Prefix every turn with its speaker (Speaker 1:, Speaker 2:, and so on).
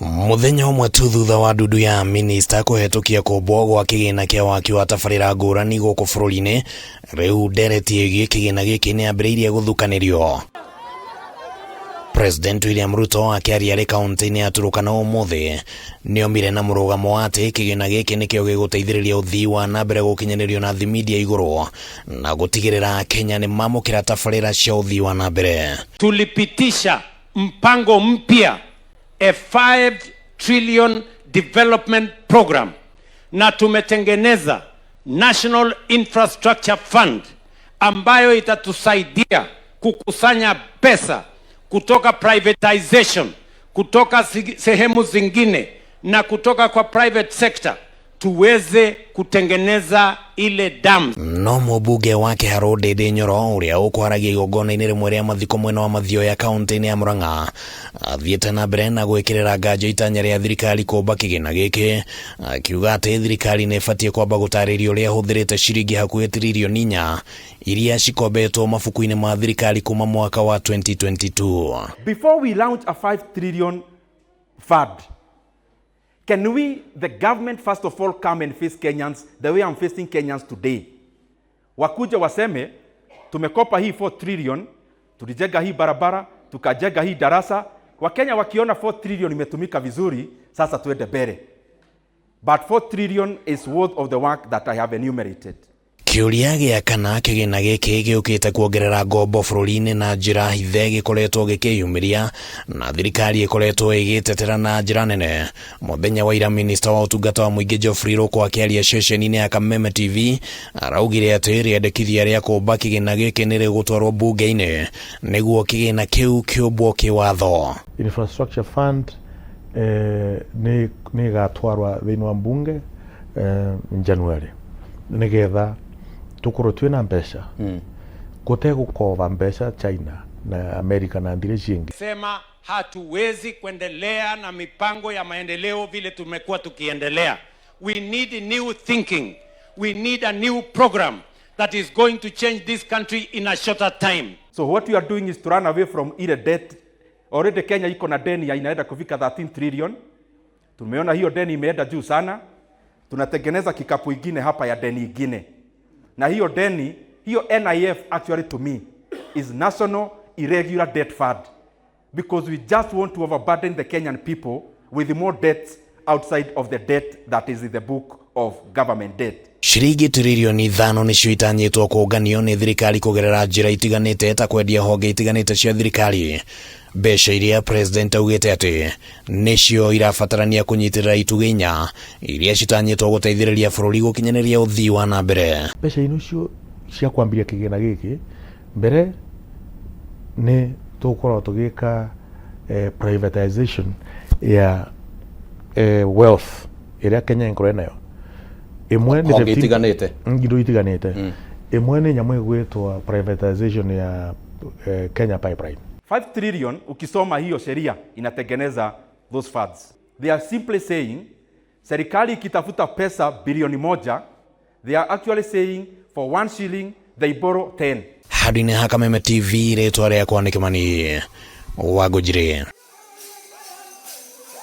Speaker 1: Mũthenya ũmwe tu thutha wa ndundu ya minista kũhetũkia kũmbwo gwa kĩgĩna kĩa waki wa tabarĩra ngũrani gũkũ bũrũri-inĩ, rĩu ndereti ĩgiĩ kĩgĩna gĩkĩ nĩ yambĩrĩirie gũthukanĩrio. President William Ruto akĩaria arĩ kaunti-inĩ ya Turukana ũmũthĩ nĩomire na mũrũgamo wa atĩ kĩgĩna gĩkĩ nĩkĩo gĩgũteithĩrĩria ũthii wa na mbere gũkinyanĩrio na thimindi ya igũrũ na gũtigĩrĩra Kenya nĩ mamũkĩra tabarĩra cia ũthii wa na mbere.
Speaker 2: Tulipitisha mpango mpya, a 5 trillion development program, na tumetengeneza National Infrastructure Fund ambayo itatusaidia kukusanya pesa kutoka privatization, kutoka sehemu zingine na kutoka kwa private sector tuweze kutengeneza ile dam.
Speaker 1: No mũmbunge wa Kĩharũ Ndĩndĩ Nyoro ũrĩa ũkwaragia igongona-inĩ rĩmwe rĩa mathiko mwena wa Mathioya kaunti-inĩ ya Murang'a athiĩte na mbere na gwĩkĩrĩra nganja itanya rĩa thirikari kũmba kĩgĩna gĩkĩ, akiuga atĩ thirikari nĩ ĩbatiĩ kwamba gũtarĩria ũrĩa ĩhũthĩrĩte ciringi hakuhĩ tiririoni 4 iria cikombetwo mabuku-inĩ ma thirikari kuma mwaka wa 2022.
Speaker 3: Before we launch a 5 trillion fund, can we, the government, first of all come and face Kenyans the way I'm facing Kenyans today? Wakuja waseme, tumekopa hii 4 trillion, tulijenga hii barabara, tukajenga hii darasa. Wakenya wakiona 4 trillion imetumika vizuri, sasa tuende mbele. But 4 trillion is worth of the work that I have enumerated.
Speaker 1: Kĩũria gĩa kana kĩgĩna gĩkĩ gĩũkĩte kuongerera ngombo bũrũri-inĩ na njĩra hithe gĩkoretwo gĩkĩyumĩria na thirikari ĩkoretwo ĩgĩtetera na njĩra nene. Mũthenya wa ira minista wa ũtungata wa mũingĩ Geoffrey Ruku akĩaria ceceni-inĩ ya Kameme TV araugire atĩ rĩendekithia rĩa kũmba kĩgĩna gĩkĩ nĩ rĩgũtwarwo mbunge-inĩ nĩguo kĩgĩna kĩu kĩũmbwo kĩwatho.
Speaker 4: Infrastructure Fund nĩ ĩgatwarwa thĩinĩ wa mbunge January nĩgetha tukorwo twĩna mbeca gũtegũkoba mbeca China na America na ndire ciingĩ.
Speaker 2: Sema hatuwezi kuendelea na mipango ya maendeleo vile tumekuwa tukiendelea. We need new thinking. We need a new program that is going to change this country in a shorter time.
Speaker 3: So what we are doing is to run away from ile debt. Already Kenya iko na deni ya inaenda kufika 13 trillion. Tumeona hiyo deni imeenda juu sana. Tunatengeneza kikapu ingine hapa ya deni ingine. Na hiyo deni, hiyo NIF actually to me is National Irregular Debt Fund, because we just want to overburden the Kenyan people with more debts outside of the debt that is in the book of government debt.
Speaker 1: Ciringi tiririoni 5 nĩcio itanyĩtwo kũnganio nĩ thirikari kũgerera njĩra itiganĩte ta kwendia honge itiganĩte cia thirikari. Mbeca iria president augĩte atĩ nĩcio irabatarania kũnyitĩrĩra itugĩ 4 iria citanyĩtwo gũteithĩrĩria bũrũri gũkinyanĩria ũthii wa na mbere.
Speaker 4: Mbeca ino cio cia kwambiria kĩgĩna gĩkĩ mbere nĩ tũgũkorwo tũgĩka privatization ya wealth ĩrĩa Kenya ĩkorwo nayo. Ĩmwe nĩ
Speaker 5: honge itiganĩte.
Speaker 4: Indo itiganĩte. Ĩmwe nĩ nyamũ ĩgwĩtwo privatization ya Kenya Pipeline.
Speaker 3: 5 trillion, ukisoma hiyo sheria inatengeneza those funds. They are simply saying serikali ikitafuta pesa bilioni 1, they are actually saying for 1 shilling they borrow 10.
Speaker 1: Handũ-inĩ ha Kameme TV, rĩtwa rĩakwa nĩ Kĩmani Wangũnjiri.